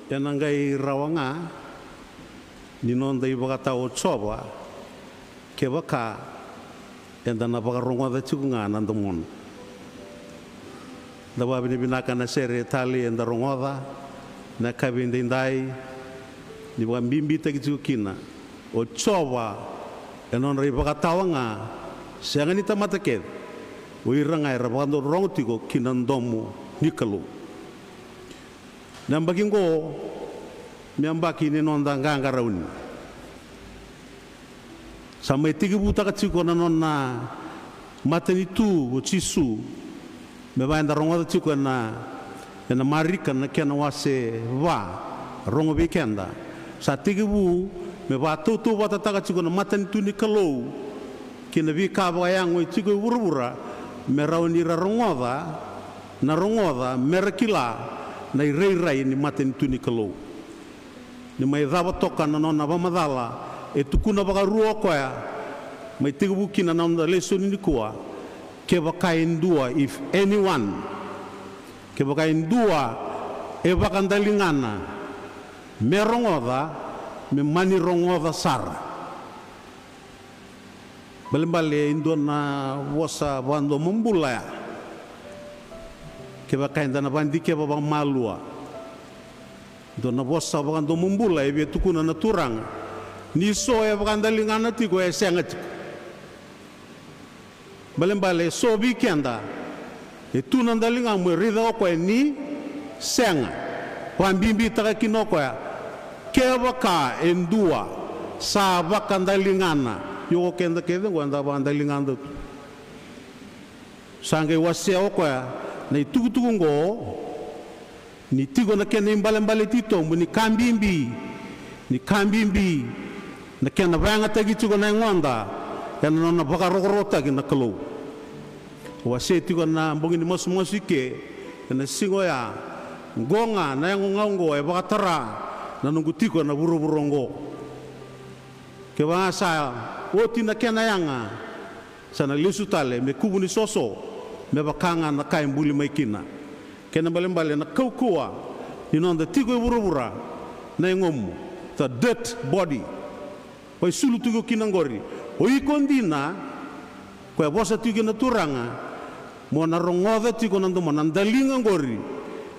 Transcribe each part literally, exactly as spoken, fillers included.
Ena qai rawa ga ni noda ivakatawa o Jiova kevaka eda na vakarogoca tiko ga na domona. Da vakavinavinaka na sere talei eda rogoca na yakavi edaidai, ni vakabibitaki tiko kina o Jiova ena nodra ivakatawa ga, sega ni tamata kece, o ira ga era vakarorogo tiko ki na domo ni Kalou. Na yabaki oqo me yabaki ni noda qaqarauni. Sa mai tekivutaka tiko na nona matanitu o Jisu, me vaka eda rogoca tiko ena, ena Marika na kena wase va, rogo vei keda. Sa tekivu me vakatautauvatataka tiko na matanitu ni Kalou ki na veika vakayago e tiko e vuravura, me rawa ni ra rogoca na rogoca, me ra kila na irairai ni matanitu ni Kalou. Ni mai cava toka na nona vakamacala, e tukuna vakarua o koya, mai tekivu kina na noda lesoni nikua, kevaka e dua, if anyone, kevaka e dua e vakadaligana me rogoca, me mani rogoca sara. Balebale e dua na vosa vakadomobula ya. Kevaka eda na vakadikeva vakamalua, dua na vosa vakadomobula e via tukuna na Turaga ni so e vakadaligana tiko, e sega tiko. Balebale e so vei keda e tu na daligamu, e raica o koya ni sega. Vakabibitaka kina o koya, kevaka e dua sa vakadaligana. Io, o keda kece oqo eda vakadaligana tu. Sa qai wasea o koya na itukutuku oqo, ni tiko na kena ibalebale titobu, ni ka bibi, ni ka bibi na kena vakayagataki tiko na yagoda ena nona vakarokorokotaki na Kalou. Au wasea tiko ena bogi ni masumasu i ke, ena siga oya, oqo ga na yago ga oqo e vakatara na noqu tiko ena vuravura oqo. Kevaka sa oti na kena yaga, sa na lesu tale me kuvu ni soso, me vaka ga na ka e buli mai kina. Kena ibalebale na kaukauwa ni noda tiko e vuravura, na yagomu, the dead body. Koya e sulu tiko kina oqori, o iko dina, koya e vosa tiko kina na Turaga, mo na rogoca tiko na domo, na daliga oqori,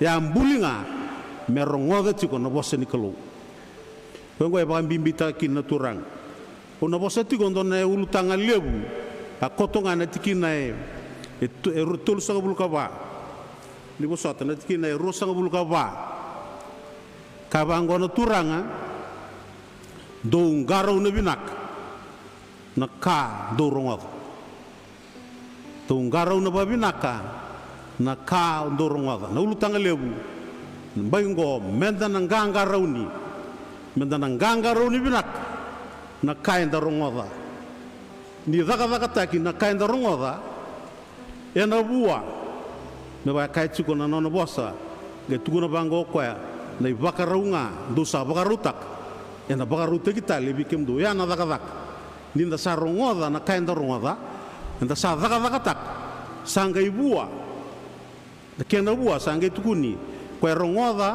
e a buli ga me rogoca tiko na vosa ni Kalou. Koya oqo e vakabibitaka kina na Turaga. Au na vosa tiko e dua na ulutaga levu, a koto ga na tikina e, e to-, e ru-, tolusagavulu ka va. Ni vosota, na tikina e ruasagavulu ka va. Ka vaqo na Turaga, dou qarauna vinaka na ka dou rogoca. Dou qarauna vakavinaka na ka dou rogoca. Na ulutaga levu na yabaki oqo, meda na qaqarauni, meda na qaqarauni vinaka na ka eda rogoca. Ni cakacakataki na ka eda rogoca, ena vua. Me vaka e kaya tiko na nona vosa, qai tukuna vaqo o koya, na ivakarau ga dou sa vakarautaka, ena vakarautaki tale vei kemudou. Oya na cakacaka. Ni da sa rogoca na ka eda rogoca, eda sa cakacakataka, sa qai vua. Na kena vua sa qai tukuni, koya e rogoca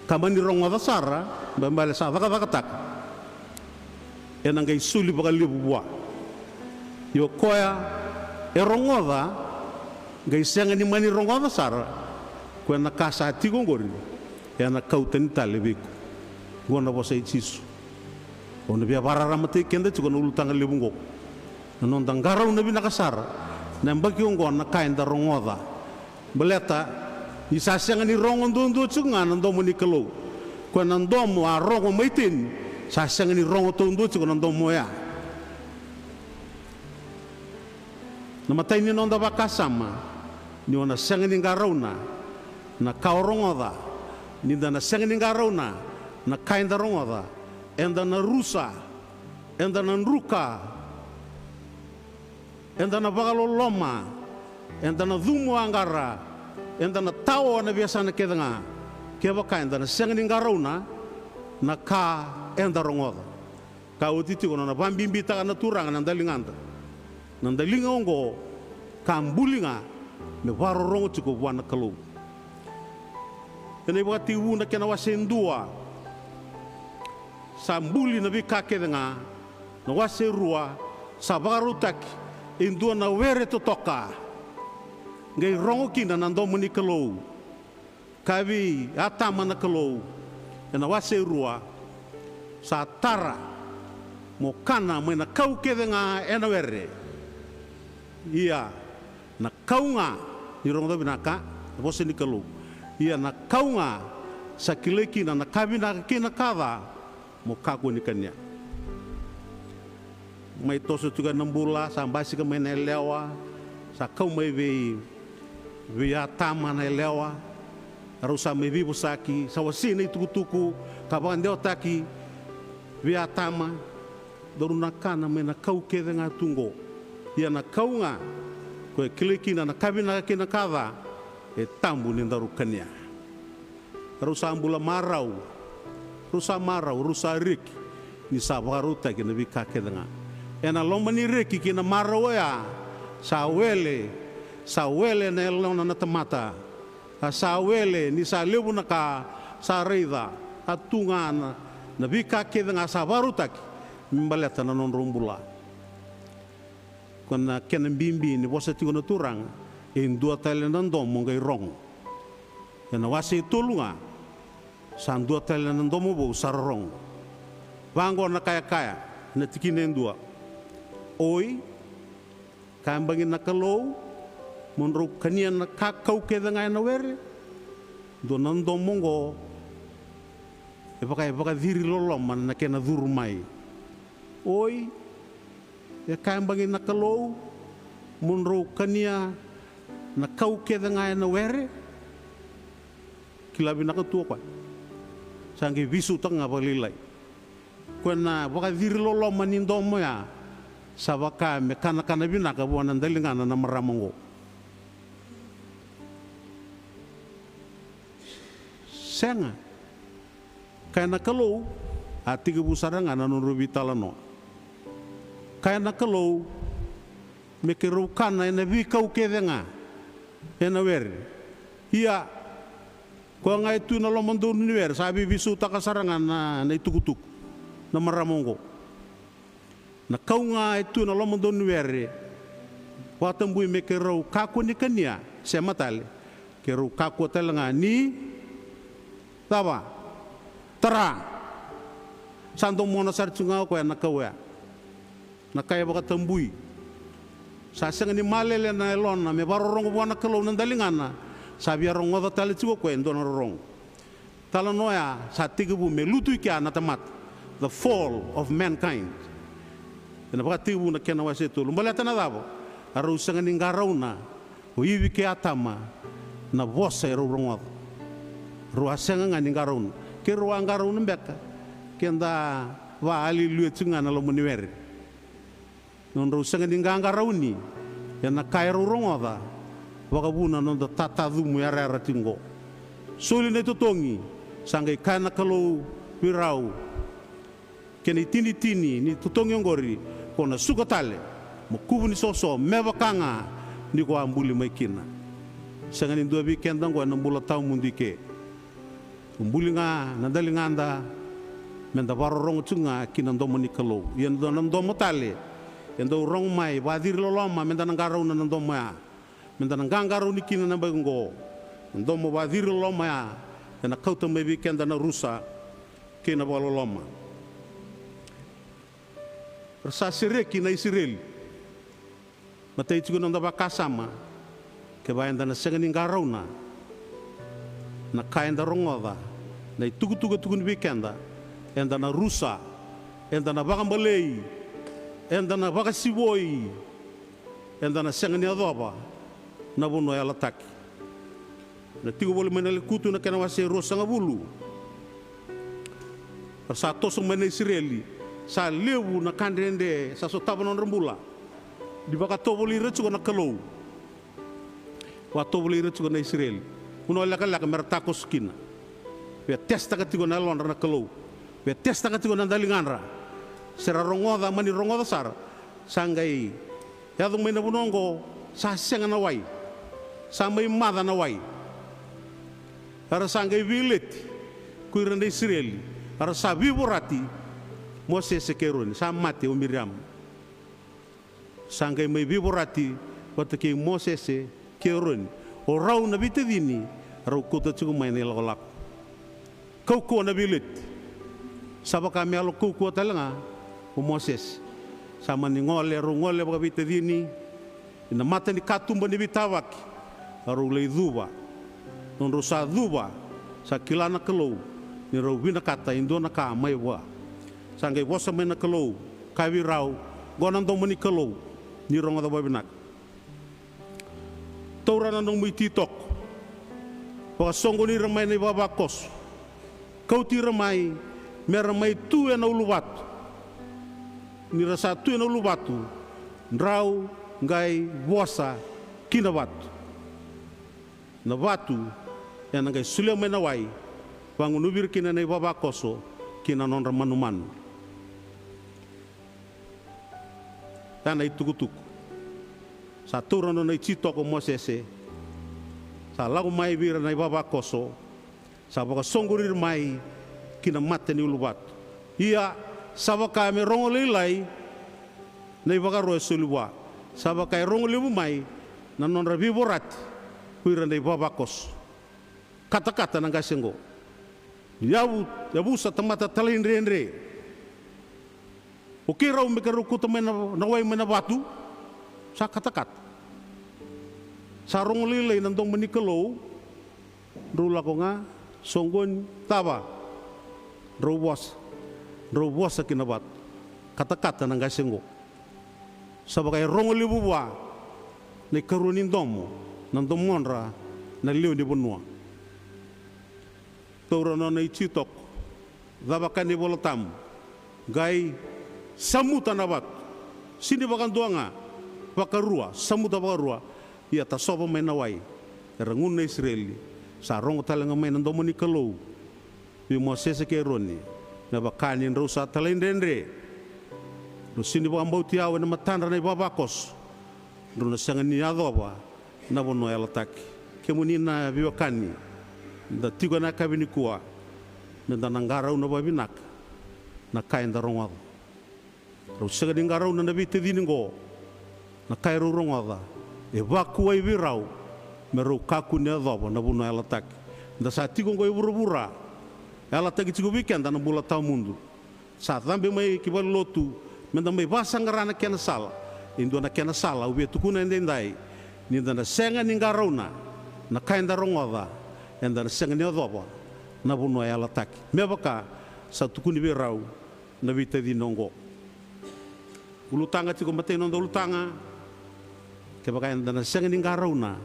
ka mani rogoca sara, balebale sa cakacakataka, ena qai soli vakalevu vua. Ia o koya e rogoca qai sega ni mani rogoca sara, koya na ka sa tiko oqori ena kau tani tale vei iko. Oqo na vosa i Jisu. Au na via vakararamataki keda tiko na ulutaga levu oqo, na noda qarauna vinaka sara na yabaki oqo na ka eda rogoca. Baleta ni sa sega ni rogo duadua tiko ga na domo ni Kalou. Koya na domo a rogo mai Iteni, sa sega ni rogo taudua tiko na domo oya. Na imatai ni noda vakasama, ni o na sega ni qarauna na ka o rogoca. Ni da na sega ni qarauna na ka eda rogoca, eda na rusa, eda na druka, eda na vakaloloma, eda na cumu aqara, eda na tao na veiyasana kece ga, kevaka eda na sega ni qarauna na ka eda rogoca. Ka oti tiko na nona vakabibitaka na Turaga na daligada. Na daliga oqo ka buli ga me vakarorogo tiko vua na Kalou. Ena iVakatekivu na kena wase dua, sa buli na veika kece ga. Na wase rua, sa vakarautaki e dua na were totoka. Qai rogo kina na domo ni Kalou. Kaya vei Atama na Kalou ena wase rua, sa tara mo kana mai na kau kece ga ena were. Ia na kau ga, ni rogoca vinaka na vosa ni Kalou. Ia na kau ga sa kilai kina na ka vinaka kei na ka ca, mo kakua ni kania. Mai toso tiko ena bula, sa basika mai na yalewa, sa kau mai vei, vei Atama na yalewa. Rau sa mai veivosaki, sa wasei na itukutuku ka vakadewataki vei Atama. Daru na kana mai na kau kece ga tu qo. Ia na kau ga ko e kilai kina na ka vinaka kei na ka ca, e tabu ni daru kania. Rau sa bula marau, rau sa marau, rau sa reki, ni sa vakarautaki na veika kece ga. Ena loma ni reki kei na marau oya, sa wele, sa wele na yalona na tamata. A sa wele ni sa levu na ka sa raica, a tu ga na, na veika kece ga sa vakarautaki me baleta na nodrau bula. Ko na kena bibi ni vosa tiko na Turaga, e dua tale na domo qai rogo. Ena wase e tolu ga, sa dua tale na domo vou sa rorogo. Vaqo na kayakaya, na tikina e dua. Oi, ka yabaki na Kalou mo drau kania na kakau kece ga ena were? Dua na domo oqo e vaka e vakaciri loloma na kena curu mai. Oi, e ka yabaki na Kalou mo drau kania na kau kece ga ena were? Kila vinaka tu o koya. Sa qai veisautaka ga vakalailai. Koya na vakaciri loloma ni domo ya, sa vaka me kanakana vinaka vua na daligana na marama oqo. Sega. Kaya na Kalou, a tekivu sara ga na nodrau veitalanoa. Kaya na Kalou, me keirau kana ena veikau kece ga ena were. Ia, koya ga e tu ena lomadonu ni were, sa veiveisautaka sara ga na, na itukutuku na marama oqo. Na kau ga e tu ena lomadonu ni were, vakatabui me keirau kakua ni kania, sema tale, keirau kakua tale ga ni cava? Tara. Sa domona sara tiko ga o koya na kau ya. Na ka e vakatabui. Sa sega ni malele na yalona me vakarorogo vua na Kalou na daligana, sa via rogoca tale tiko o koya e dua na rorogo. Talanoa ya sa tekivu me lutu i kea na tamata. The fall of mankind. Ena Vakatekivu na kena wase tolu. Baleta na cava? A rau sega ni qarauna o Ivi kei Atama na vosa e rau rogoca. Rau a sega ga ni qarauna. Ke rau a qarauna beka, ke da vaaliluya tiko ga na loma ni were. Nodrau sega ni qaqarauni ena ka e rau rogoca, vakavuna noda tatacumu yarayara tiko oqo. Soli na itotogi, sa qai kaya na Kalou vei rau, kena itinitini ni totogi oqori, ko na suka tale mo kuvu ni soso me vaka ga ni ko a buli mai kina. Sega ni dua vei keda oqo ena bula tawamudu i ke. Buli ga na daligada me da vakarorogo tiko ga ki na domo ni Kalou. Ia na domo tale e dau rogo mai, vakaciri loloma me da na qarauna na domo ya. Me da na qaqarauni kina na yabaki oqo. Na domo vakaciri loloma ya ena kauta mai vei keda na rusa kei na vakaloloma. Ra sa sereki na Isireli. Matai tiko na noda vakasama, kevaka eda na sega ni qarauna na ka eda rogoca, na itukutuku e tukuni vei keda, eda na rusa, eda na vakabalei, eda na vakasivoi, eda na sega ni yacova na vanua yalataki. Na tiko voli mai na lekutu na kena wase ruasagavulu. Ra sa toso mai na Isireli, sa levu na ka dredre sa sotava na nodra bula. Ni vakatovolei ira tiko na Kalou. Vakatovolei ira tiko na Isireli. Vanua lekaleka me ra takoso kina. Via testaka tiko na yalodra na Kalou. Via testaka tiko na daligadra. Se ra rogoca, mani rogoca sara. Sa qai yaco mai na vanua oqo, sa sega na wai. Sa mai maca na wai. Era sa qai veileti ko ira na Isireli, era sa veivorati Mosese kei Eroni, sa mate o Miriamu. Sa qai mai veivorati vata kei Mosese kei Eroni o rau na veitacini, rau kauta tiko mai na ilakolako. Kaukauwa na veileti. Sa vaka me yalo kaukauwa tale ga o Mosese. Sa mani gole, rau gole vakaveitacini ina mata ni katuba ni veitavaki, a rau lai cuva. Nodrau sa cuva, sa kila na Kalou ni rau vinakata e dua na ka mai vua. Sa qai vosa mai na Kalou, kaya vei rau, qo na domo ni Kalou, ni rogoca vakavinaka. Taura na nomu ititoko, vakasoqoni ira mai na ivavakoso, kauti ira mai me ra mai tu ena uluvatu. Ni ra sa tu ena uluvatu, drau qai vosa ki na vatu. Na vatu ena qai solia mai na wai, vagunuvi ira kina na ivavakoso ki na nodra manumanu. Ya na itukutuku. Sa taura nona ititoko o Mosese, sa lako mai vei ira na ivavakoso, sa vakasoqoni ira mai ki na mata ni uluvatu. Ia, sa vaka me rogo lailai na ivakaro e soli vua, sa vaka e rogo levu mai na nodra veivorati ko ira na ivavakoso. Katakata na qase oqo. Yavu, yavusa tamata talaidredre. O keirau me keirau kauta mai na, na wai mai na vatu. Sa katakata. Sa rogo lailai na domo ni Kalou. Drau lako ga, soqoni, cava? Drau vosa. Drau vosa ki na vatu. Katakata na qase oqo. Sa vaka e rogo levu vua na ikarua ni domo, na domodra na lewe ni vanua. Taura nona ititoko, cavaka na iVola Tabu, qai samuta na vatu. Sini vakadua ga, vakarua, samuta vakarua. Ia tasova mai na wai. Era gunu na Isireli. Sa rogo tale ga mai na domo ni Kalou vei Mosese kei Eroni, me vaka ni drau sa talaidredre, drau sini vakabauti au ena matadra na ivavakoso, drau na sega ni yacova na vanua yalataki. Kemuni na veiwekani, da tiko ena yakavi nikua, me da na qarauna vakavinaka na ka eda rogoca. Rau sega ni qarauna na veitacini oqo na ka e rau rogoca, e vakuwai vei rau me rau kakua ni yacova na vanua yalataki. Da sa tiko oqo e vuravura, yalataki tiko vei keda na bula tawamudu. Sa cabe mai ki valenilotu me da mai vasaqara na kena sala. E dua na kena sala au via tukuna edaidai, ni da na sega ni qarauna na ka eda rogoca, eda na sega ni yacova na vanua yalataki. Me vaka sa tukuni vei rau na veitacini oqo. Ulutaga tiko, matai noda ulutaga. Kevaka eda na sega ni qarauna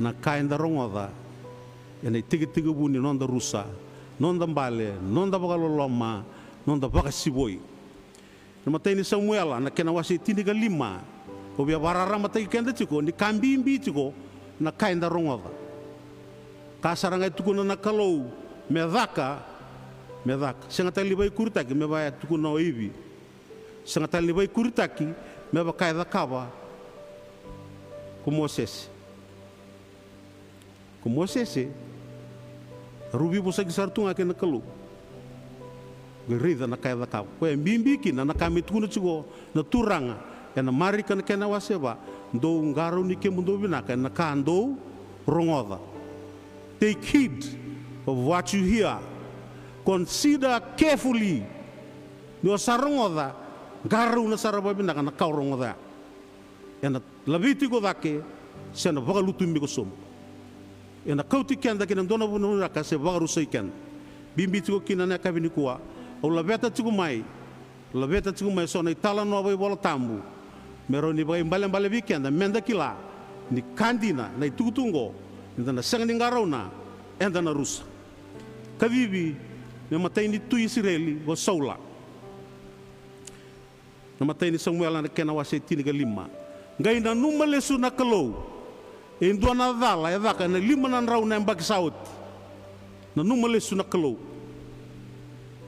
na ka eda rogoca, ena itekitekivu ni noda rusa, noda bale, noda vakaloloma, noda vakasivoi. Na matai ni Samuela, na kena wase tinikalima, au via vakararamataki keda tiko ni ka bibi tiko na ka eda rogoca. Ka sara ga e tukuna na Kalou me caka, me caka. Sega tale ni vaikuritaki me vaka e tukuna o Ivi. Sega tale ni vaikuritaki me vaka e cakava ko Mosese. Ko Mosese, rau veivosaki sara tu ga kei na Kalou. Qai raica na ka e cakava. Koya e bibi kina na ka me tukuna tiko na Turaga ena Marika na kena wase va, dou qarauni kemudou vinaka ena ka dou rogoca. Take heed of what you hear. Consider carefully. Ni o sa rogoca, qarauna sara vakavinaka na ka o rogoca ya. Ena laveti iko cake, se na vakalutumi iko sobu. Ena kauti keda ki na dua na vanua vinaka se vakarusai keda. Bibi tiko kina na yakavi nikua, au laveta tiko mai, laveta tiko mai so na italanoa vakaivolatabu me rawa ni vakaibalebale vei keda, meda kila ni ka dina na itukutuku oqo, eda na sega ni qarauna, eda na rusa. Kacivi me matai ni tui Isireli ko Saula. Na matai ni Samuela na kena wase tinikalima. Qai nanuma lesu na Kalou e dua na cala e caka ena lima na drau na yabaki sa oti. Nanuma lesu na Kalou.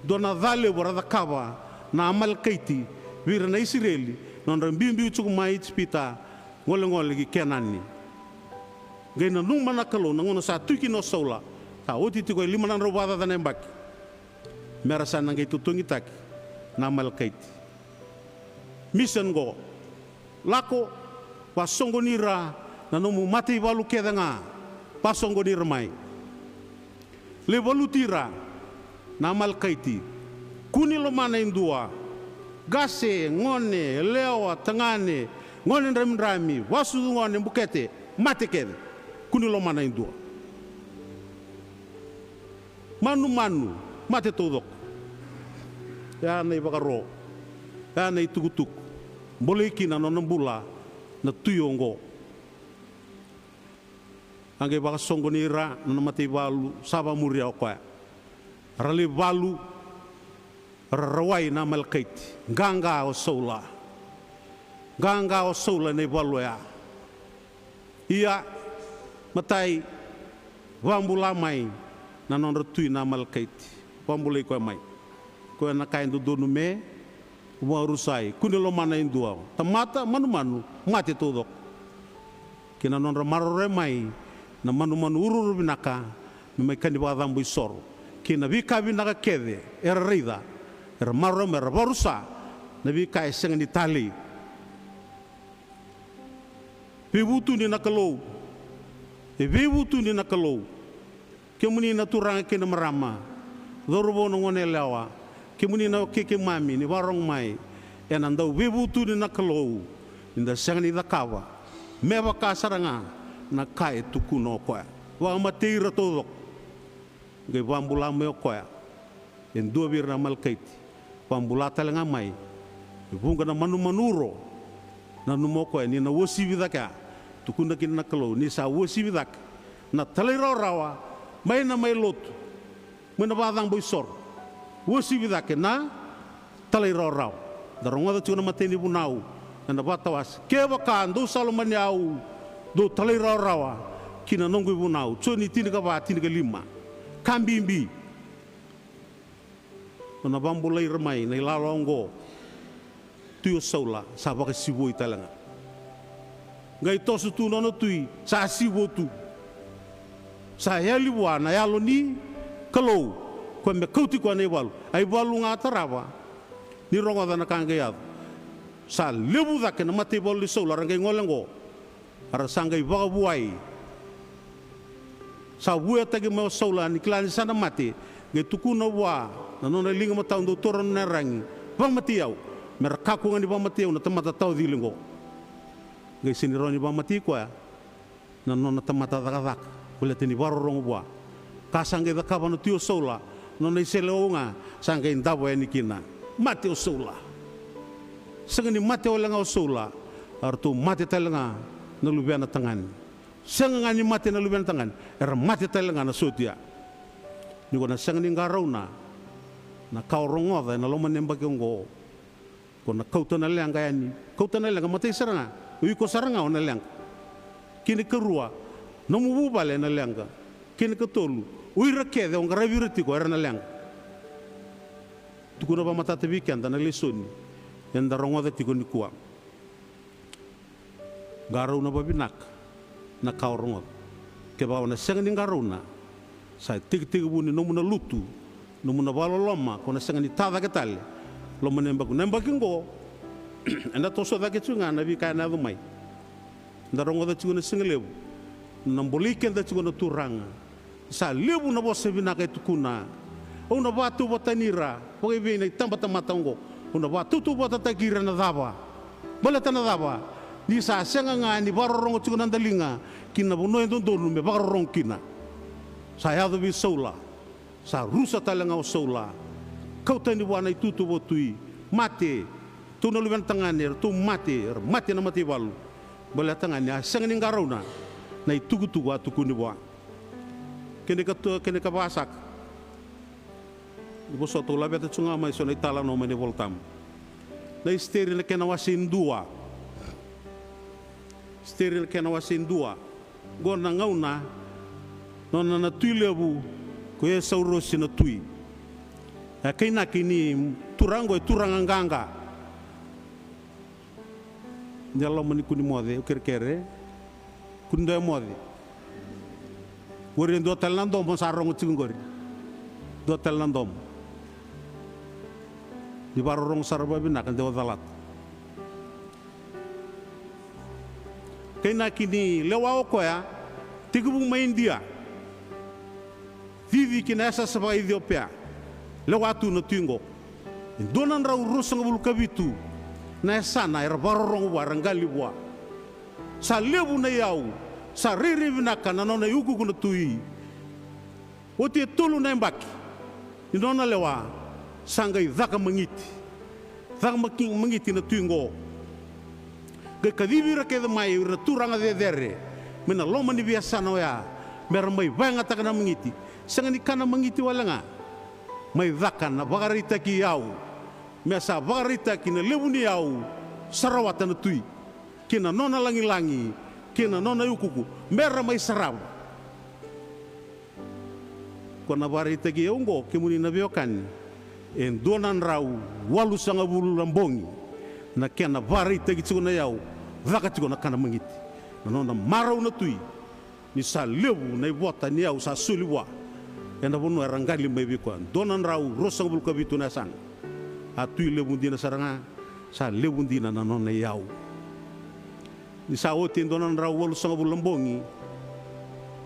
Dua na ca levu era cakava na Amalekaiti vei ira na Isireli, na nodra biubiu tiko mai Ijipita, golegole ki Kenani. Qai nanuma na Kalou na gauna sa tui kina o Saula, Sa oti tiko e lima na drau vakacaca na yabaki me ra sa na qai totogitaki na Amalekaiti. Mission qo. Lako, vasoqoni ira na nomu mataivalu kece ga. Vasoqoni ira mai. Lai valuti ira na Amalekaiti. Kua ni lomana e dua. Qase, gone, yalewa, tagane, gone dramidrami, vasucu gone, bukete, mate kece. Kua ni lomana e dua. Manumanu, mate taucoko. Ya na ivakaro, ya na itukutuku bolei kina na nona bula na tui oqo. A qai vakasoqoni ira na nona mataivalu, sa vakamuria o koya. Ra lai valu, ra rawai na Amalekaiti. Qaqa o Saula. Qaqa o Saula ena ivalu oya. Ia, matai, vakabula mai na nodra tui na Amalekaiti. Vakabulai koya mai. Koya na ka e dodonu me vakarusai. Kua ni lomana e dua. Tamata, manumanu, mate taucoko. Kei na nodra maroroya mai na manumanu uruuru vinaka me mai ka ni vakacabo isoro. Kei na veika vinaka kece era raica, era maroroya mai, era vakarusa na veika e sega ni talei. Veivutuni na Kalou. E veivutuni na Kalou. Kemuni na turaga kei na marama, cauravou, na goneyalewa, kemuni na, kei keimami ni vakarogo mai, ena dau veivutuni na Kalou ni da sega ni cakava me vaka sara ga na ka e tukuna o koya. Vakamatei ira taucoko. Qai vakabula mai o koya e dua vei ira na Amalekaiti. Vakabula tale ga mai e vuqa na manumanu uro. Nanuma o koya ni na uasivi cake, a tukuna kina na Kalou ni sa uasivi cake na talairawarawa mai na mai lotu, mai na vakacabo isoro. Uasivi cake na talairawarawa. Da rogoca tiko na matai ni vunau ena vakatawase: Kevaka dou sa lomani au, dou talairawarawa ki na noqu ivunau. Joni tinikava, tinikalima. Ka bibi. Nona vakabulai ira mai na ilala oqo, tui o Saula sa vakasivoi tale ga. Qai toso tu nona tui, sa sivo tu. Sa yali vua na Yalo ni Kalou, koya me kauti koya na ivalu. A ivalu ga a tarava. Ni rogoca na ka qai yaco. Sa levu cake na mataivalu ni Saula, ra qai gole oqo. A ra sa qai vakavuai. Sa vuetaki mai o Saula ni kila ni sa na mate, qai tukuna vua na nona liga matau dau taura na nona iyaragi: Vakamatei au, me ra kakua ga ni vakamatei au na tamata tawacili oqo. Qai sega ni rawa ni vakamatei koya na nona tamata cakacaka, baleta ni vakarorogo vua. Ka sa qai cakava na tui o Saula, na nona iseleiwau ga sa qai davo yani kina. Mate o Saula. Sega ni mate wale ga o Saula, a ratou mate tale ga na luvena tagane. Sega ga ni mate na luvena tagane, era mate tale ga na sotia. Ni ko na sega ni qarauna na ka o rogoca ena loma ni yabaki oqo, ko na kauta na leqa yani. Kauta na leqa, matai sara ga, o iko sara ga o na leqa. Kena ikarua, nomu vuvale ena leqa. Kena ikatolu, o ira kece o qaravi ira tiko era na leqa. Tukuna vakamatata vei keda na lesoni eda rogoca tiko nikua. Qarauna vavinaka na ka o rogoca. Kevaka o na sega ni qarauna, sa tekitekivu ni nomu na lutu, nomu na vakaloloma, ko na sega ni ta cake tale. Loma ni yabaki, na yabaki oqo eda toso cake tiko ga na veika ena yaco mai. Da rogoca tiko na siga levu na bolei keda tiko na Turaga. Sa levu na vosa vinaka e tukuna. Au na vakatauvatani ira vakaivei na itabatamata oqo? Au na vakatautauvatataki ira na cava? Baleta na cava? Ni sa sega ga ni vakarorogo tiko na daliga ki na vanua e dodonu me vakarorogo kina. Sa yaco vei Saula. Sa rusa tale ga o Saula. Kau tani vua na itutu vakatui. Mate. Tou na luvena tagane, eratou mate, era mate na mataivalu. Baleta ga ni a sega ni qarauna na itukutuku a tukuni vua. Kena ikatu, kena ikava saka. Ni vosota, au laveta tu ga mai so na italanoa mai na iVolatabu. Na Esiteri na kena wase e dua. Esiteri na kena wase e dua. Qo na gauna nona na tui levu ko Esaurosi na tui. E kainaki ni turaga qo e turaga qaqa. Ni a loma ni kua ni moce, au kerekere. Kua ni dua e moce. Qori e dua tale na domo sa rogo tiko qori. Dua tale na domo. Ni vakarorogo sara vavinaka de o calata. Kainaki ni lewa o koya, tekivu mai Idia, cici ki na yasayasa vaka-Iciopea, lewa tu na tui oqo. E dua na drau ruasagavulu ka vitu na yasana era vakarorogo vua, era qali vua. Sa levu na iyau, sa rairai vinaka na nona iukuuku na tui. Oti e tolu na yabaki ni nona lewa, sa qai caka magiti. Caka maki-, magiti na tui oqo. Qai kacivi ira kece mai o ira na turaga cecere mai na loma ni veiyasana oya, me ra mai vakayagataka na magiti. Sega ni kana magiti wale ga, mai caka na vakaraitaki iyau, me sa vakaraitaki na levu ni iyau sa rawata na tui, kei na nona lagilagi, kei na nona iukuuku, me ra mai sarava. Ko na vakaraitaki iyau oqo, kemuni na veiwekani, e dua na drau walusagavulu na bogi na kena vakaraitaki tiko na iyau, caka tiko na kana magiti. Na nona marau na tui, ni sa levu na ivota ni iyau sa soli vua ena vanua era qali mai vei koya. Dua na drau ruasagavulu ka vitu na yasana. A tui levu dina sara ga, sa levu dina na nona iyau. Ni sa oti e dua na drau walusagavulu na bogi,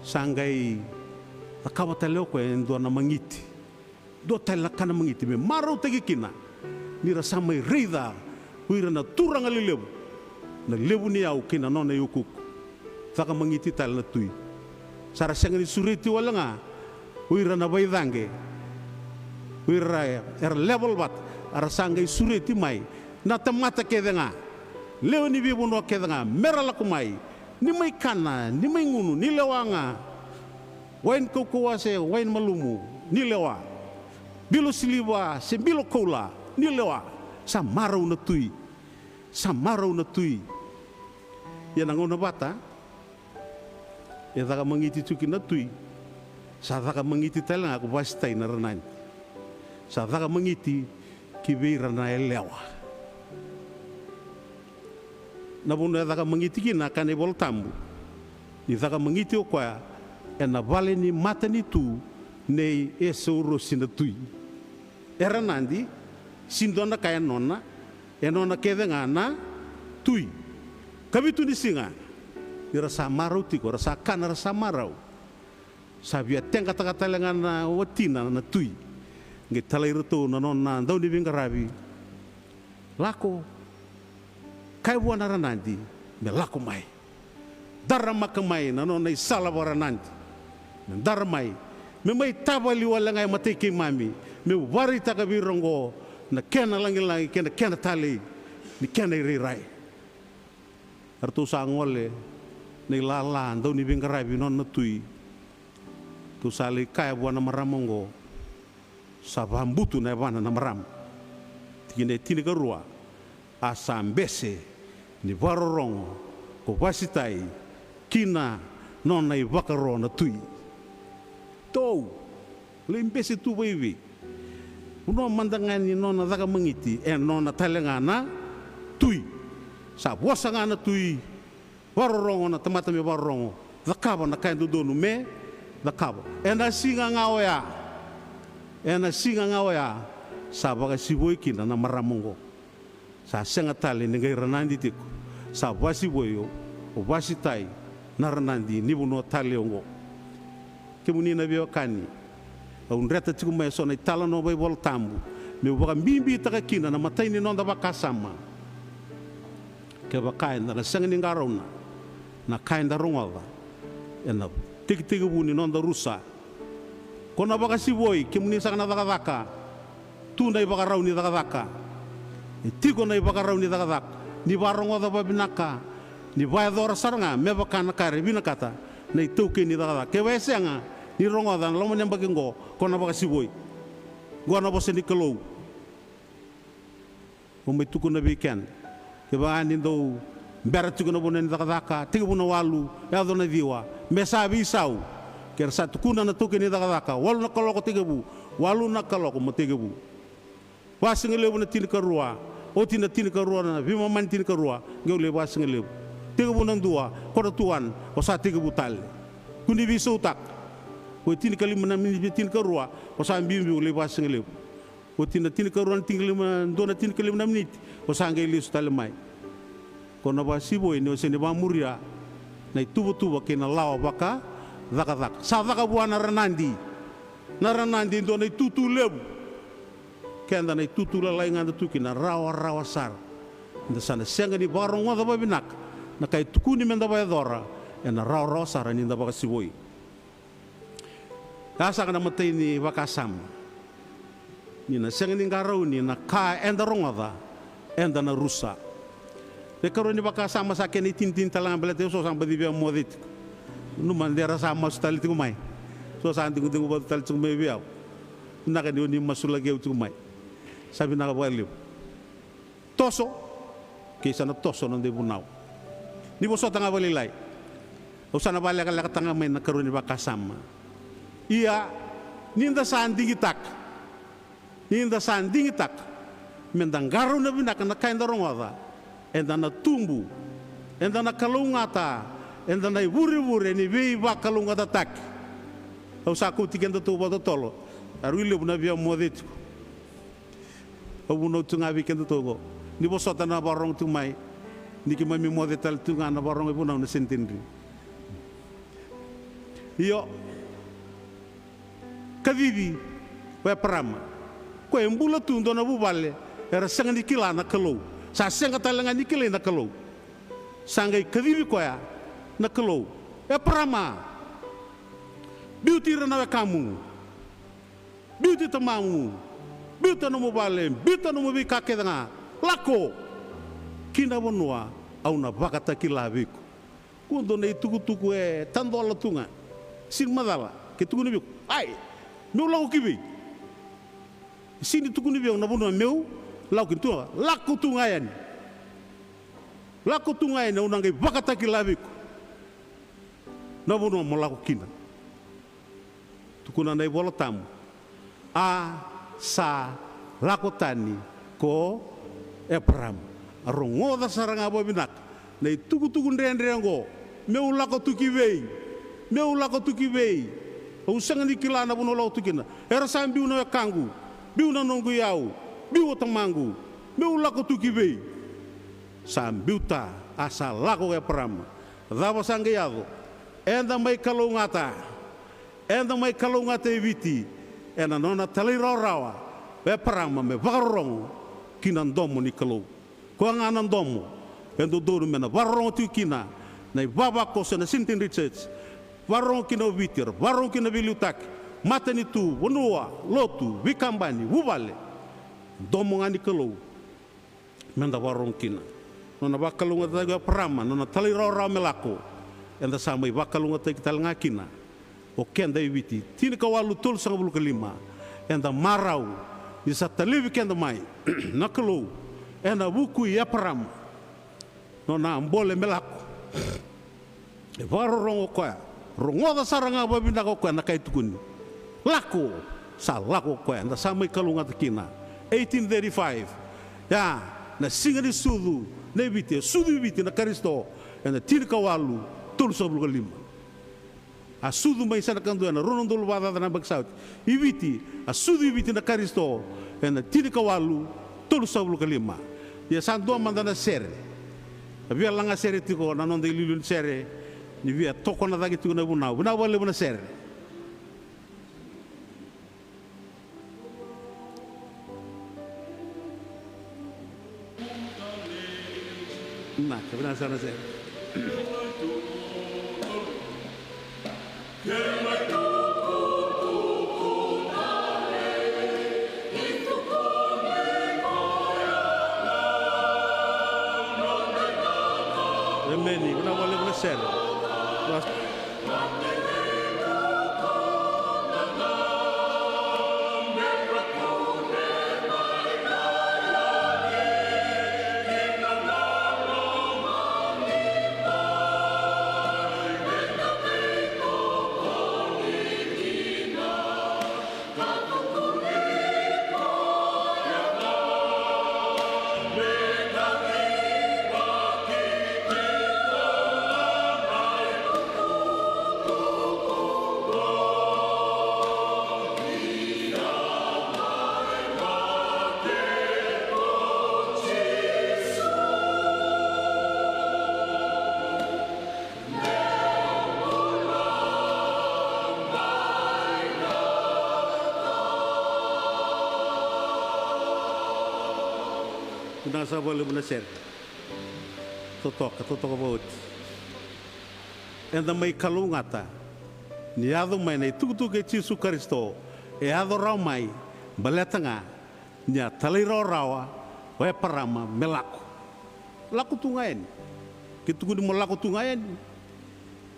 sa qai cakava tale o koya e dua na magiti. Dua tale na kana magiti me marautaki kina ni ra sa mai raica o ira na turaga lelevu na levu ni iyau kei na nona iukuuku. Caka magiti tale na tui. Sa ra sega ni sureti wale ga o ira na vaicaqe, o ira era level vata, a ra sa qai sureti mai na tamata kece ga, lewe ni veivanua kece ga, me ra lako mai, ni mai kana, ni mai gunu, ni lewa ga. Waini kaukauwa se waini malumu, ni lewa. Bilo siliva se bilo koula, ni lewa. Sa marau na tui. Sa marau na tui. Ia na gauna vata e caka magiti tu kina na tui, sa caka magiti tale ga ko Vasitai na Ranadi. Sa caka magiti ki vei ira na yalewa. Na vanua e caka magiti kina, kaya na iVola Tabu, ni caka magiti o koya ena vale ni matanitu nei Esaurosi na tui. E Ranadi, sega ni dua na ka e nona, e nona kece ga na tui. Kavitu ni siga, ni ra sa marau tiko, ra sa kana, ra sa marau, sa via teqataka tale ga na watina na tui. Qai talai iratou na nona dauniveiqaravi. Lako, kaya vua na Ranadi me lako mai. Daramaka mai na nona isala vaka-Ranadi. Me dara mai, me mai tavali wale ga e matai keimami, meu vakaraitaka vei ira oqo na kena lagilagi kei na kena talei ni kena irairai. Eratou sa gole na ilala dauniveiqaravi nona na tui. Tou sa lai kaya vua na marama oqo, sa vabutu na yavana na marama. Tikina e tinikarua. A sa bese ni vakarorogo ko Vasitai ki na nona ivakaro na tui. Tou lai bese tu vei vei? Vanua mada ga ni nona caka magiti, e nona tale ga na tui. Sa vosa ga na tui. Vakarorogo na tamata me vakarorogo, cakava na ka e dodonu me cakava. Ena siga ga oya, ena siga ga oya, sa vakasivoi kina na marama oqo. Sa sega tale ni qai Ranadi tiko. Sa vakasivoi o, o Vasitai na Ranadi ni vanua tale oqo. Kemuni na veiwekani, au dreta tiko mai eso na italanoa vakaivolatabu meu vakabibitaka kina na imatai ni noda vakasama. Kevaka eda na sega ni qarauna na ka eda rogoca ena tekitekivu ni noda rusa, ko na vakasivoi, kemuni saka na cakacaka. Tu na ivakarau ni cakacaka. E tiko na ivakarau ni cakacaka. Ni vakarogoca vavinaka, ni vakayacora sara ga me vaka na ka era vinakata na itaukei ni cakacaka. Kevaka e sega ni rogoca ena loma ni yabaki oqo, ko na vakasivoi. Oqo na vosa ni Kalou. Au mai tukuna vei keda, kevaka ni dau bera tiko na vanua ni cakacaka, tekivu na walu, yaco na ciwa, me sa veisau. Ke ra sa tukuna na taukei ni cakacaka, walu na kaloko tekivu, walu na kaloko mo tekivu. Vakasigalevu na tinikarua, oti na tinikarua, na veimama ni tinikarua, qai lai vakasigalevu. Tekivu na dua, quarter to one, o sa tekivu tale. Kua ni veisautaka. Oti na tinikalima na miniti, tinikarua, o sa biubiu lai vakasigalevu. Oti na tinikarua na tinikalima, dua na tinikalima na miniti, o sa qai lesu tale mai. Ko na vakasivoi ni o sega ni vakamuria na ituvatuva kei na lawa vakacakacaka. Sa caka vua na ranadi. Na ranadi e dua na itutu levu. Keda na itutu lalai ga da tu kina, rawarawa sara. Da sa na sega ni vakarogoca vakavinaka na ka e tukuni meda vakayacora, ena rawarawa sara ni da vakasivoi. Ya saka na imatai ni vakasama. Ni na sega ni qarauni na ka eda rogoca, eda na rusa. Na ikarua ni vakasama sa kena itinitini tale ga baleta au so sa baci via moce tiko. Numa de ra sa masu tale tiko mai. So sa digodiogo vata tale tiko mai vei au. Vinaka ni o ni masulaki au tiko mai. Sa vinaka vakalevu. Toso, kei sa na toso na noda ivunau. Ni vosota ga vakalailai. Au sa na vakalekalekataka ga mai na ikarua ni vakasama. Ia, ni da sa digitaka. Ni da sa digitaka. Meda qarauna vinaka na ka eda rogoca. Eda na tubu. Eda na kalougata. Eda na ivurevure ni veivakalougatataki. Au sa kauti kedatou vakatotolo. A rui levu na via moce tiko. Au vunau tu ga vei kedatou oqo. Ni vosota na vakarorogo tu mai. Ni keimami moce tale tu ga na vakarorogo ivunau na Centenary. Io. Kacivi o Eparama. Koya e bula tu dua na vuvale era sega ni kila na Kalou. Sa sega tale ga ni kilai na Kalou. Sa qai kacivi koya na Kalou. Eparama. Biuti ira na wekamu. Biuti tamamu, biuta nomu vale, biuta nomu veika kece ga. Lako ki na vanua au na vakatakila vei iko. Kua dua na itukutuku e tadola tu ga. Sini macala ke tukuni vei iko, ai, meu lako ki vei? Sini tukuni vei au na vanua meu lako ki tu ga. Lako tu ga yani. Lako tu ga yani, au na qai vakatakila vei iko na vanua mo lako kina. Tukuna na iVola Tabu, a sa lako tani ko Eparama. A rogoca sara ga vakavinaka na itukutuku dredre oqo. Meu lako tu ki vei? Meu lako tu ki vei? Au sega ni kila na vanua au lako tu kina. Era sa biu na wekaqu, biu na noqu iyau, biu o tamaqu. Meu lako tu ki vei? Sa biuta, a sa lako ko Eparama. Cava sa qai yaco? Eda mai kalougata. Eda mai kalougata e Viti ena nona talairawarawa o Eparama me vakarorogo ki na domo ni Kalou. Koya ga na domo e dodonu me na vakarorogo tiko kina na ivavakoso ena Centenary Church. Vakarorogo kina o Viti, era vakarorogo kina veiliutaki, matanitu, vanua, lotu, veikabani, vuvale. Domo ga ni Kalou. Meda vakarorogo kina. Nona vakalougatataki o Eparama, nona talairawarawa me lako. Eda sa mai vakalougatataki tale ga kina o keda e Viti. Tinikawalu tolusagavulu ka lima. Eda marau ni sa talevi keda mai na Kalou ena vuku i Eparama. Nona a bole me lako. E vakarorogo o koya. Rogoca sara ga vakavinaka o koya na ka e tukuni. Lako. Sa lako o koya, da sa mai kalougata kina. Eighteen thirty-five. Ia, na siga ni sucu nei Viti, e sucu i Viti na Karisito ena tinikawalu tolusagavulu ka lima. A sucu mai Senakadua ena rua na udolu vakacaca na yabaki sa oti. I Viti, a sucu i Viti na Karisito ena tinikawalu tolusagavulu ka lima. Ia sa dua mada na sere. A via lagasere tiko na noda iliuliu ni sere, ni via tokona cake tiko na vunau. Vinaka vakalevu na sere. Na, ka vinaka sara na sere. Emeni. Vinaka vakalevu na sere. Sa vakalevu na sere. Totoka, totoka vakaoti. Eda mai kalougata ni yaco mai na itukutuku i Jisu Karisito. E yaco rawa mai baleta ga ni a talairawarawa o Eparama me lako. Lako tu ga yani. Ke tukuni mo lako tu ga yani.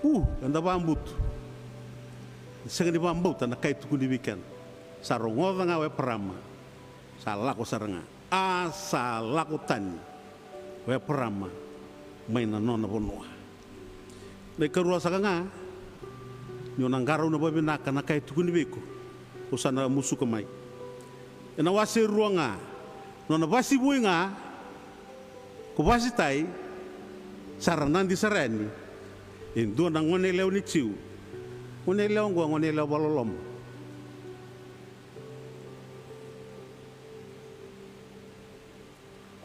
U, eda vakabutu. Sega ni vakabauta na ka e tukuni vei keda. Sa rogoca ga o Eparama. Sa lako sara ga. A sa lako tani o Eparama mai na nona vanua. Na ikarua saka ga, ni o na qarauna vakavinaka na ka e tukuni vei iko, o sa na musuka mai. Ena wase rua ga, nona vasivui ga, ko vasitai, sa ra nadi sara yani e dua na gone yalewa ni Jiu. Gone yalewa oqo, gone yalewa vakaloloma.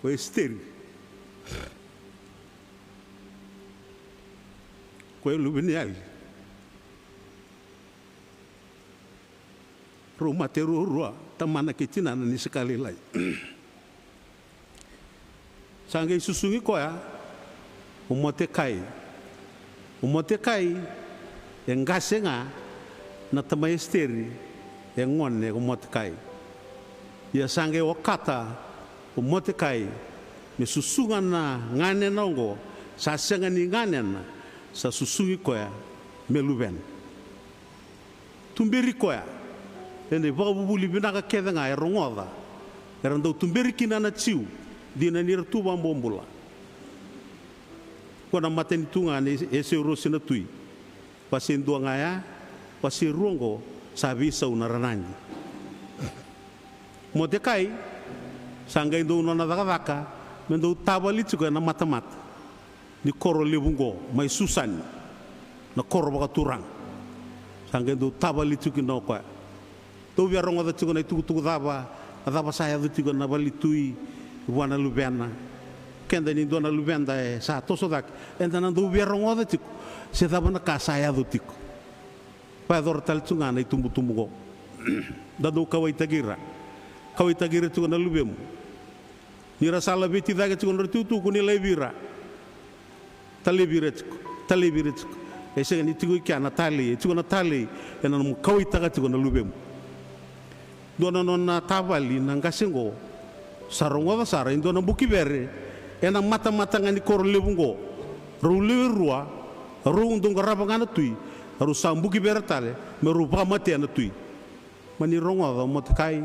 Ko Esiteri. Ko e luve ni yali. Rau mate ruarua, tamana kei tinana ni saka lailai. Sa qai susugi koya o Motekai. O Motekai e qase ga na tamai Esiteri, e gone ko Motekai. Ia sa qai okata o Motekai me susuga na ganena oqo, sa sega ni ganena, sa susugi koya me luvena. Tuberi koya ena ivakavuvuli vinaka kece ga e rogoca era dau tuberi kina na Jiu, dina ni ra tu vakabobula. Ko na matanitu ga nei Eseurosi na tui. Wase dua ga ya, wase rua oqo sa veisau na ranadi. Motekai sa qai dau nona cakacaka me dau tavali tiko ena matamata ni koro levu oqo mai Susani, na koro vakaturaga. Sa qai dau tavali tiko kina o koya. Dou via rogoca tiko na itukutuku cava, a cava sa yaco tiko na valetui vua na luvena. Keda ni dua na luveda e sa toso cake, eda na dou via rogoca tiko se cava na ka sa yaco tiko. Vakayacora tale tu ga na itubutubu oqo. Da dau kauwaitaki ira. Kauwaitaki ira tiko na luvemu. Ni ra sa laveti cake tiko na nodra itukutuku, ni laivi ira. Talevi ira tiko, talevi ira tiko. E sega ni tiko i kea na talei, e tiko na talei ena nomu kauwaitaka tiko na luvemu. Dua na nona tavali na qase oqo, sa rogoca sara e dua na buki vere ena matamata ga ni koro levu oqo. Rau lewe rua, rau dau qarava ga na tui, rau sa buki vere tale me rau vakamatea na tui. Mani rogoca o Motekai,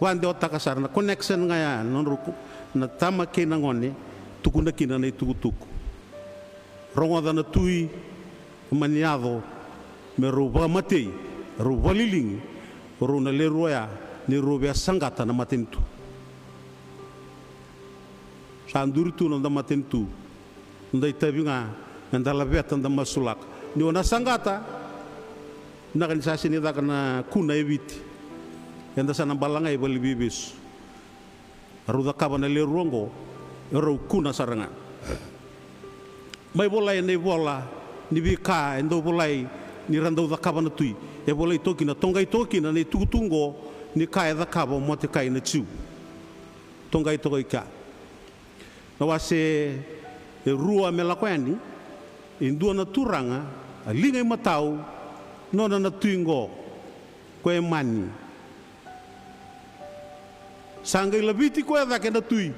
vakadewataka sara na connection ga ya, na nodrau, na tama kei na gone, tukuna kina na itukutuku. Rogoca na tui, mani yaco me rau vakamatei, rau vakaliligi o rau na lewe rua ya, ni rau via saqata na matanitu. Sa duri tu na noda matanitu, noda itavi ga me da laveta, da masulaka. Ni o na saqata, vinaka ni sa sega ni caka na kuna e Viti, eda sa na balaga i valeniveivesu. Rau cakava na lewe rua oqo, e rau kuna sara ga. Mai volai ena ivola ni veika e dau volai ni ra dau cakava na tui. E volai toka kina, toqai toka kina na itukutuku oqo ni ka e cakava o Motekai na Jiu. Toqai toka i kea. Na wase e rua me lako yani, e dua na turaga, a liga i matau, nona na tui oqo, ko Emani. Sa qai laviti koya cake na tui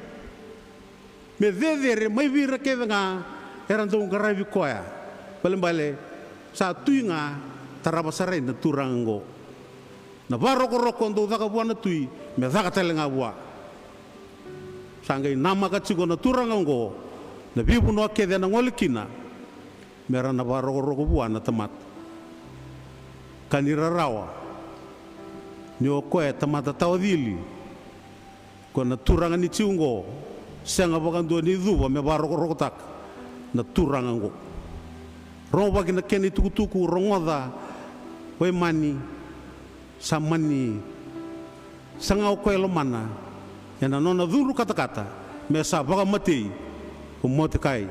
me cecere mai vei ira kece ga era dau qaravi koya. Balebale sa tui ga, tarava sara na turaga oqo. Na vakarokoroko dau caka vua na tui me caka tale ga vua. Sa qai namaka tiko na turaga oqo na veivanua kece ena gole kina, me ra na vakarokoroko vua na tamata. Ka ni rarawa ni o koya e tamata tawacili, ko na turaga ni Jiu oqo, sega vakadua ni cuva me vakarokorokotaka na turaga oqo. Rogovaki na kena itukutuku, rogoca o Emani, sa mani saga o koya e lomana ena nona cudru katakata me sa vakamatei o Motekai.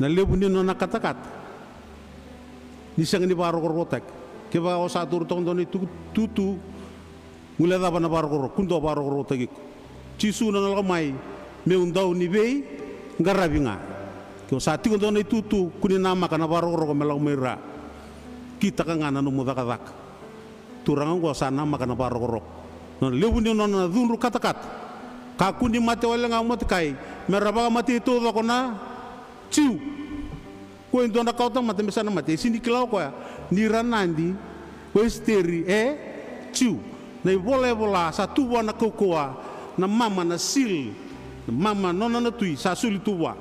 Na levu ni nona katakata ni sega ni vakarokorokotaki. Kevaka o sa taura toka dua na itukutuku, guilecava na vakarokoroko, kua ni dua vakarokorokotaki iko. Jisu na nona lako mai, meu dau ni veiqaravi ga. Ke o sa tiko dua na itukutuku, kua ni namaka na vakarokoroko me lako mai ra. Kitaka ga na nomu cakacaka. Turaga oqo sa namaka na vakarokoroko. Na levu ni nona cudru katakata. Kakua ni mate wale ga o Motekai, me ra vakamatei taucoko na Jiu. Ko e dua na kawatamata me sa na mate, e sini kila o koya ni Ranadi, o Esiteri, e Jiu. Na ivola e vola, sa tu vua na kaukauwa, na mama, na seal, na mama nona na tui, sa soli tu vua.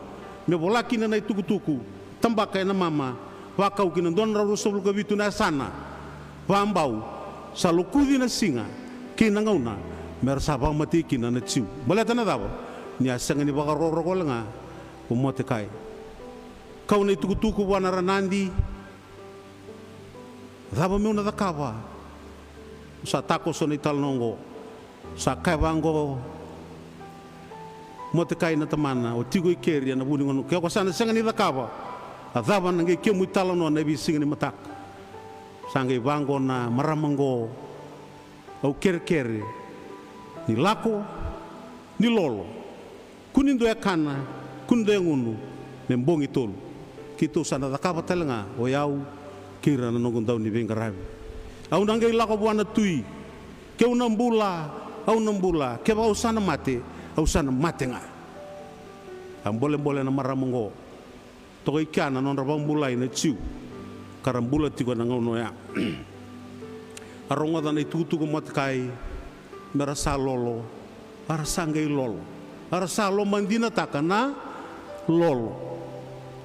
Me vola kina na itukutuku, tabaka ena mama, vakau ki na dua na drau ruasagavulu ka vitu na yasana. Vabau, sa lokuci na siga kei na gauna me ra sa vakamatei kina na Jiu. Baleta na cava? Ni a sega ni vakarokoroko wale ga o Motekai. Kau na itukutuku vua na Ranadi. Cava meu na cakava? Sa takoso na italanoa oqo. Sa kaya vaqo Motekai na tamana, o tiko i keri ena vu ni gauna, ke ko sa na sega ni cakava, a cava na qai kemu italanoa na veisiga ni mataka? Sa qai vaqo na marama oqo, au kerekere ni lako, ni lolo. Kua ni dua e kana, kua ni dua e gunu, me bogi tolu. Keitou sa na cakava tale ga, o yau kei ira na noqu dau ni veiqaravi. Au na qai lako vua na tui. Ke au na bula, au na bula. Kevaka au sa na mate, au sa na mate ga. A bolebole na marama oqo. Toka i kea na nodra vakabulai na Jiu, ka ra bula tiko ena gauna oya. A rogoca na itukutuku o Motekai me ra sa lolo, a ra sa qai lolo. A ra sa lomadinataka na lolo.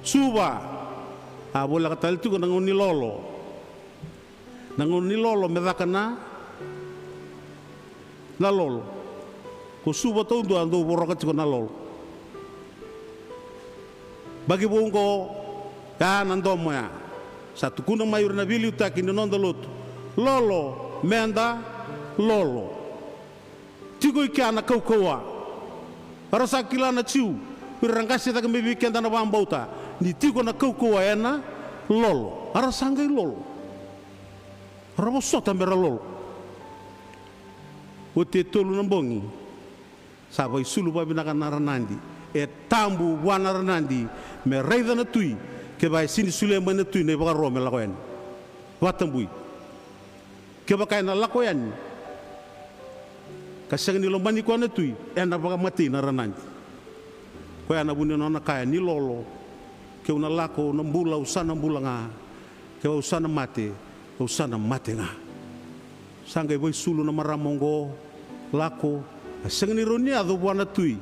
Suva, a voleka tale tiko na gauna ni lolo. Na gauna ni lolo me caka na, na lolo. Ko Suva taudua dau voroka tiko na lolo. Baki vou oqo, ya na domo ya. Sa tukuna mai ira na veiliutaki ni noda lotu. Lolo, meda lolo. Tiko i kea na kaukauwa. A ra sa kila na Jiu, ira ra qase cake mai vei keda na vakabauta, ni tiko na kaukauwa ena lolo. A ra sa qai lolo. A ra vosota me ra lolo. Oti e tolu na bogi, sa vaisulu vakavinaka na Ranadi. E tabu vua na Ranadi me raica na tui, kevaka e sini solia mai na tui na ivakaro me lako yani. Vakatabui. Kevaka ena lako yani ka sega ni lomani koya na tui, ena vakamatei na Ranadi. Koya na vu ni nona kaya ni lolo, keu na lako, au na bula, au sa na bula ga. Keu au sa na mate, au sa na mate ga. Sa qai vaisulu na marama oqo, lako, a sega ni rawa ni yaco vua na tui.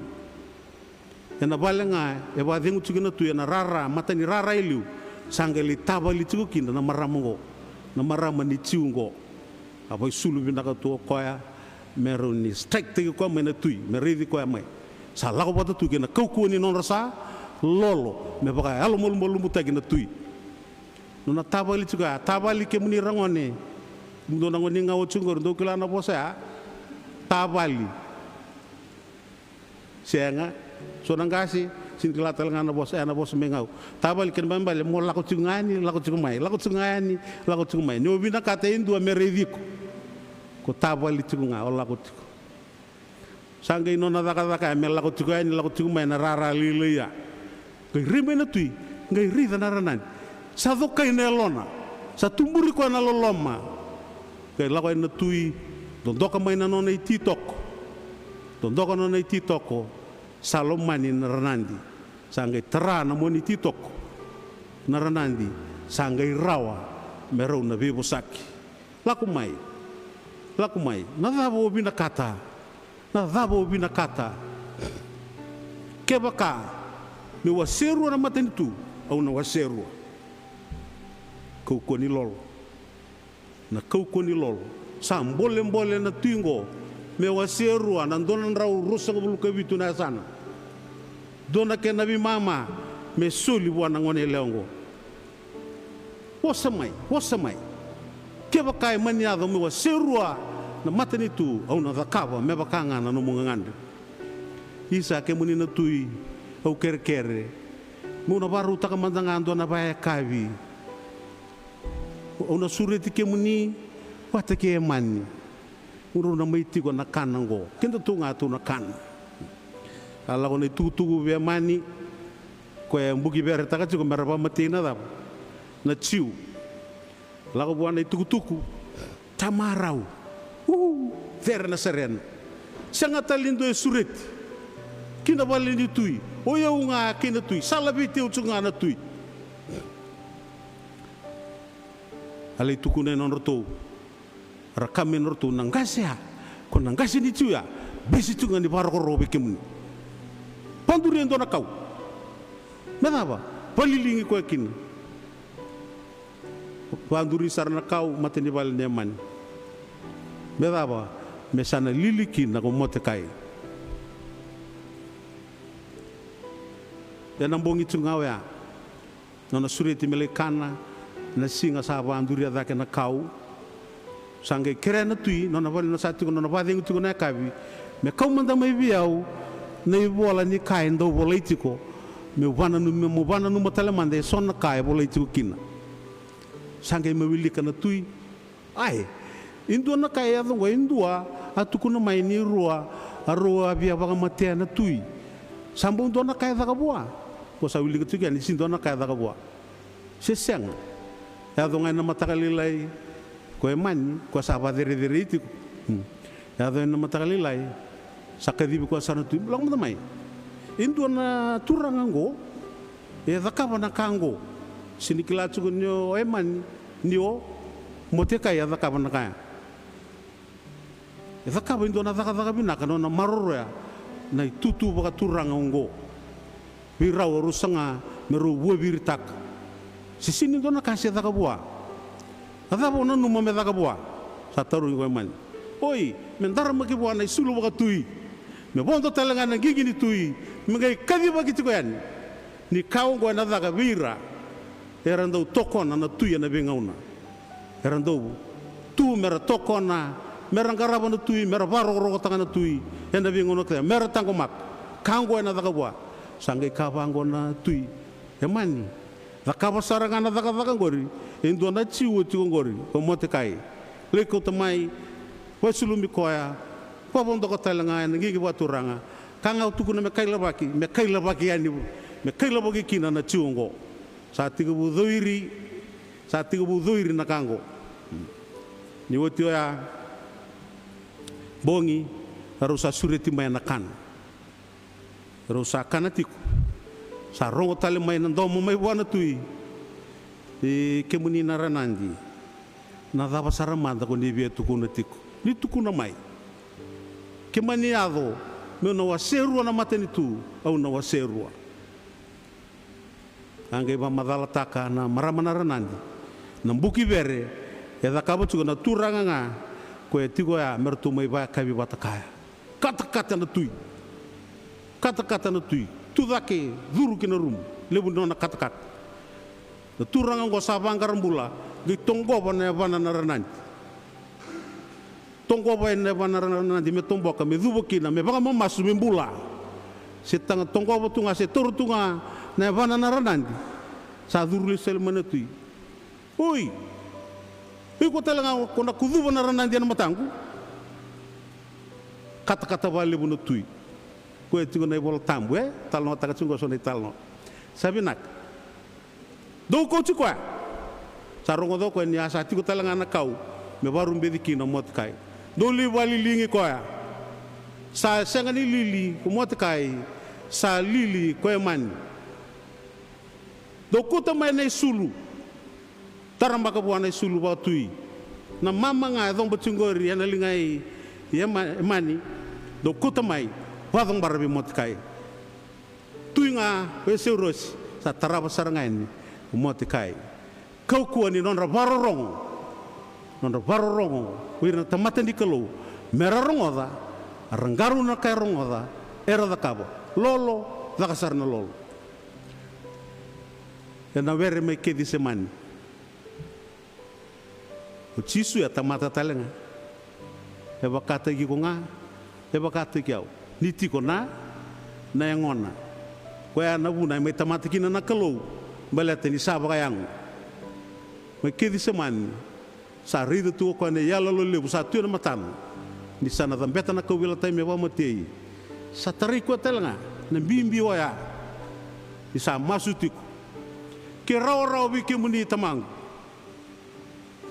Ena vale ga e vakacegu tiko na tui, ena rara, mata ni rara e liu, sa qai lai tavali tiko kina na marama oqo, na marama ni Jiu oqo. A vaisulu vinaka tu o koya me rawa ni strike taki koya mai na tui, me raici koya mai. Sa lako vata tu kei na kaukauwa ni nodra sa lolo, me vakayalomalumalumutaki na tui. Nona tavali tiko ya, tavali kemuni ra gone. Dou na gone ga oti oqori, dou kila na vosa ya? Tavali. Sega. So na qase, sini kila tale ga na vosa, e na vosa mai gau. Tavali kena ibalebale mo lako tiko ga yani, lako tiko mai, lako tiko ga yani, lako tiko mai. Ni o vinakata e dua me raici iko, ko tavali tiko ga, o lako tiko. Sa qai nona cakacaka ya me lako tiko yani, lako tiko mai na rara lailai ya. Qai rai mai na tui, qai raica na Ranadi. Sa cokai na yalona, sa tuburi koya na loloma. Qai lako yani na tui, dodoka mai na nona ititoko. Dodoka na nona ititoko, sa lomani na Ranadi. Sa qai tara na mona ititoko na Ranadi, sa qai rawa me rau na veivosaki. Lako mai, lako mai, na cava o vinakata? Na cava o vinakata? Kevaka meu wasea rua na matanitu, au na wasea rua. Kaukauwa ni lolo. Na kaukauwa ni lolo. Sa bolebole na tui oqo me wasea rua na dua na drau ruasagavulu ka vitu na yasana. Dua na kena veimama me soli vua na gone yalewa oqo. Vosa mai, vosa mai. Kevaka e mani yaco meu wasea rua na matanitu, au na cakava me vaka ga na nomu gagadre. Isa, kemuni na tui, au kerekere. Meu na vakarautaka mada ga dua na vakayakavi. Au na sureti kemuni vata kei Emani. Mo drau na mai tiko na kana oqo. Keda tu ga tu na kana. A lako na itukutuku vei Emani. Koya e buki veretaka tiko me ra vakamatei na cava? Na Jiu. Lako vua na itukutuku. Tamarau. Uu, cere na serena. Sega tale ni dua e sureti. Ki na vale ni tui. O yau ga kei na tui. Sa laveti au tiko ga na tui. A lai tukuna e nodratou. Ra kaya mai nodratou na qase ya. Ko na qase ni Jiu ya. Bese tiko ga ni vakarokoroko vei kemuni. Vakaduri e dua na kau. Me cava? Vakaliligi koya kina. Vakaduri sara na kau, matanivale nei Emani. Me cava? Me sa na lili kina ko Moatekai. Ena bogi tu ga oya. Nona sureti me lai kana, na siga sa vakaduria cake na kau. Sa qai kerea na tui, nona vale, nona sa tiko, nona vakacegu tiko na yakavi. Me kau mada mai vei au, na ivola ni ka e dau volai tiko. Meu vakananuma, meu vakananuma tale mada eso na ka e volai tiko kina. Sa qai mai wilika na tui. Ai, e dua na ka e yaco oqo, e dua a tukuna mai ni rua, a rua a via vakamatea na tui. Sa bau dua na ka e caka vua. Ko sa wilika tiko yani, se dua na ka e caka vua. Se sega. Yaco ga ena mataka lailai, ko Emani, ko sa vakacerecerei tiko. Hmm. Yaco ena mataka lailai, sa kacivi koya sara na tui, lako mada mai. E dua na turaga oqo, e cakava na ka oqo. Se ni kila tiko ni o Emani, ni o Moatekai a cakava na ka ya. E cakava e dua na cakacaka vinaka, nona maroroya na itutu vakaturaga oqo. Vei rau, a rau saga me rau vuaviritaka. Se sega ni dua na ka se caka vua. A cava o nanuma me caka vua? Sa tarogi ko Emani. Oi, me daramaki vua na isulu vakatui. Me vodo tale ga na qiqi ni tui. Me qai kacivaki tiko yani. Ni ka oqo ena caka vei ira era dau tokona na tui ena veigauna. Era dau tu mera tokona, mera qarava na tui, mera vakarokorokotaka na tui ena veigauna kece, mera taqomaka. Ka oqo ena caka vua. Sa qai kaya vaqo na tui, Emani, cakava sara ga na cakacaka oqori. E dua na Jiu oti oqori, ko Moatekai. Lai kauta mai, vaisulumi koya, vakavodoka tale ga ena qiqi vakaturaga. Ka ga au tukuna me kailavaki, me kailavaki yani, me kailavaki kina na Jiu oqo. Sa tekivu coiri, sa tekivu coiri na ka oqo. Ni oti oya, bogi, rau sa sureti mai ena kana. Rau sa kana tiko. Sa rogo tale mai na domo mai vua na tui. E kemuni na Ranadi, na cava sara mada ko ni via tukuna tiko? Ni tukuna mai. Ke mani yaco meu na wasea rua na matanitu, au na wasea rua. A qai vakamacalataka na marama na Ranadi na buki vere e cakava tiko na turaga ga ko e tiko ya me ratou mai vakayakavi vata kaya. Katakata na tui. Katakata na tui. Tu cake, curu ki na rumu. Levu ni nona katakata. Na turaga oqo sa vaqara bula, qai toqova na yavana na Ranadi. Toqova na yavana na Ranadi me toboka, me cuva kina, me vakamamasu, me bula. Se taga toqova tu ga, se taura tu ga na yavana na Ranadi. Sa curu lesu tale mai na tui. Oi! Iko tale ga ko na kucuva na Ranadi ena mataqu. Katakata vakalevu na tui. Koya tiko na iVola Tabu, e? Talanoataka tiko qo so na italanoa. Sa vinaka. Dou kauti koya. Sa rogoca o koya ni a sa tiko tale ga na kau me vakarubeci kina o Moatekai. Dou lai vakaliligi koya. Sa sega ni lili ko Moatekai, sa lili ko Emani. Dou kauta mai na isulu. Tarabaka vua na isulu vakatui. Na mama ga e coba tiko qori ena liga i Ema-, Emani. Dou kauta mai, vakacobara vei Moatekai. Tui ga o Eseurosi, sa tarava sara ga yani o Moatekai. Kaukauwa ni nodra vakarorogo, nodra vakarorogo o ira na tamata ni Kalou, me ra rogoca, ra qarauna na ka e rogoca, era cakava. Lolo, caka sara na lolo. Ena were mai Kecisemani. O Jisu e tamata tale ga. E vakataki iko ga, e vakataki au. Ni tiko na, na yagona. Koya na vuna e mai tamata kina na Kalou, baleta ni sa vakayago. Mai Kecisemani, sa raica tu o koya na iyaloyalo levu sa tu ena matana, ni sa na cabeta na kauveilatai me vakamatei. Sa tarai koya tale ga na bibi oya, ni sa masu tiko: Ke rawarawa vei kemuni, Tamaqu,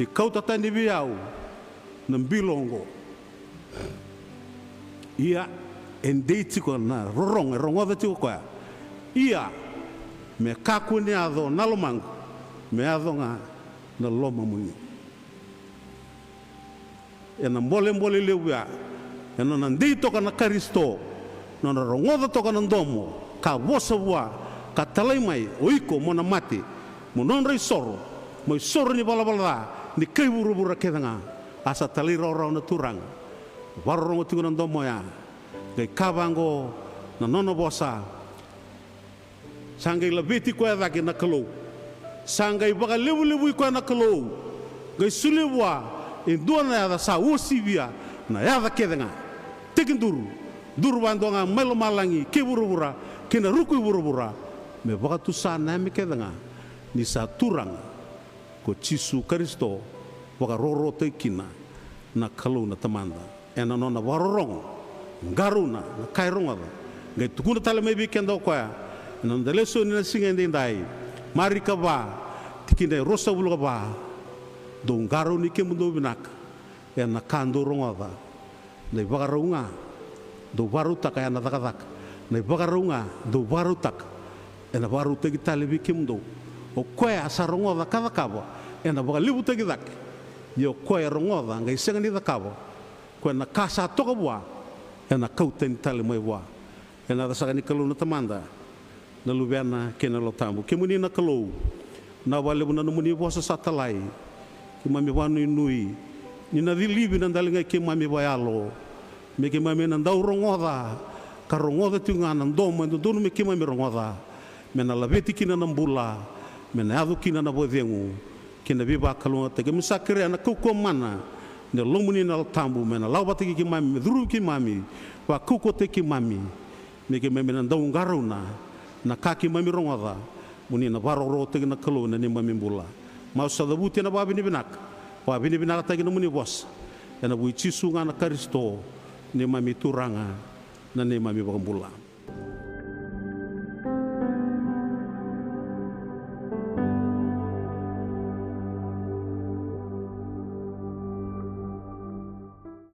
ni kauta tani vei au na bilo oqo. Ia, e dei tiko na rorogo e rogoca tiko o koya. Ia, me kakua ni yaco na lomaqu, me yaco ga na lomamuni. Ena bolebole levu ya, ena nona dei toka na Karisito, nona rogoca toka na domo ka vosa vua, ka talai mai: O iko mo na mate, mo nodra isoro, mo isoro ni valavala ca ni kai vuravura kece ga. A sa talairawarawa na Turaga. Vakarorogo tiko na domo oya, qai kaya vaqo na nona vosa: Sa qai laveti koya cake na Kalou. Sa qai vakalevulevui koya na Kalou, qai solia vua e dua na yaca sa uasivia na yaca kece ga. Tekiduru, duru vakadua ga mai lomalagi kei vuravura, kei na ruku i vuravura, me vakatusa na yame kece ga ni sa Turaga ko Jisu Karisito, vakarokorokotaki kina na Kalou na Tamada. Ena nona vakarorogo, qarauna na ka e rogoca, qai tukuna tale mai vei keda o koya ena noda lesoni na siga edaidai. Marika va, tikina e ruasagavulu ka va: Dou qarauni kemudou vinaka ena ka dou rogoca. Na ivakarau ga dou vakarautaka ena cakacaka. Na ivakarau ga dou vakarautaka ena vakarautaki tale vei kemudou. O koya sa rogoca ka cakava, ena vakalevutaki cake. Ia o koya e rogoca qai sega ni cakava, koya na ka sa toka vua ena kau tani tale mai vua. Ena yaca saka ni Kalou na Tamada, na Luvena kei na Yalo Tabu. Kemuni na Kalou, vinaka vakalevu na nomuni vosa sa talai. Keimami vakanuinui ni na cilivi na daligai keimami vakayalo, me keimami na dau rogoca, ka rogoca tiko ga na domo e dodonu me keimami rogoca, me na laveti kina na bula, me na yaco kina na vakacegu kei na veivakalougatataki. Keimami sa kerea na kaukauwa mana ni Yalomuni na Yalo Tabu me na lako vata kei keimami, me curumi keimami, vakaukauwataki keimami, me keimami na dau qarauna na ka keimami rogoca. Mo ni na vakarokorokotaki na Kalou ena neimami bula. Masu sa cavuti ena vakavinavinaka, vakavinavinakataki nomuni vosa, ena vuku i Jisu ga na Karisito, neimami Turaga, na neimami iVakabula.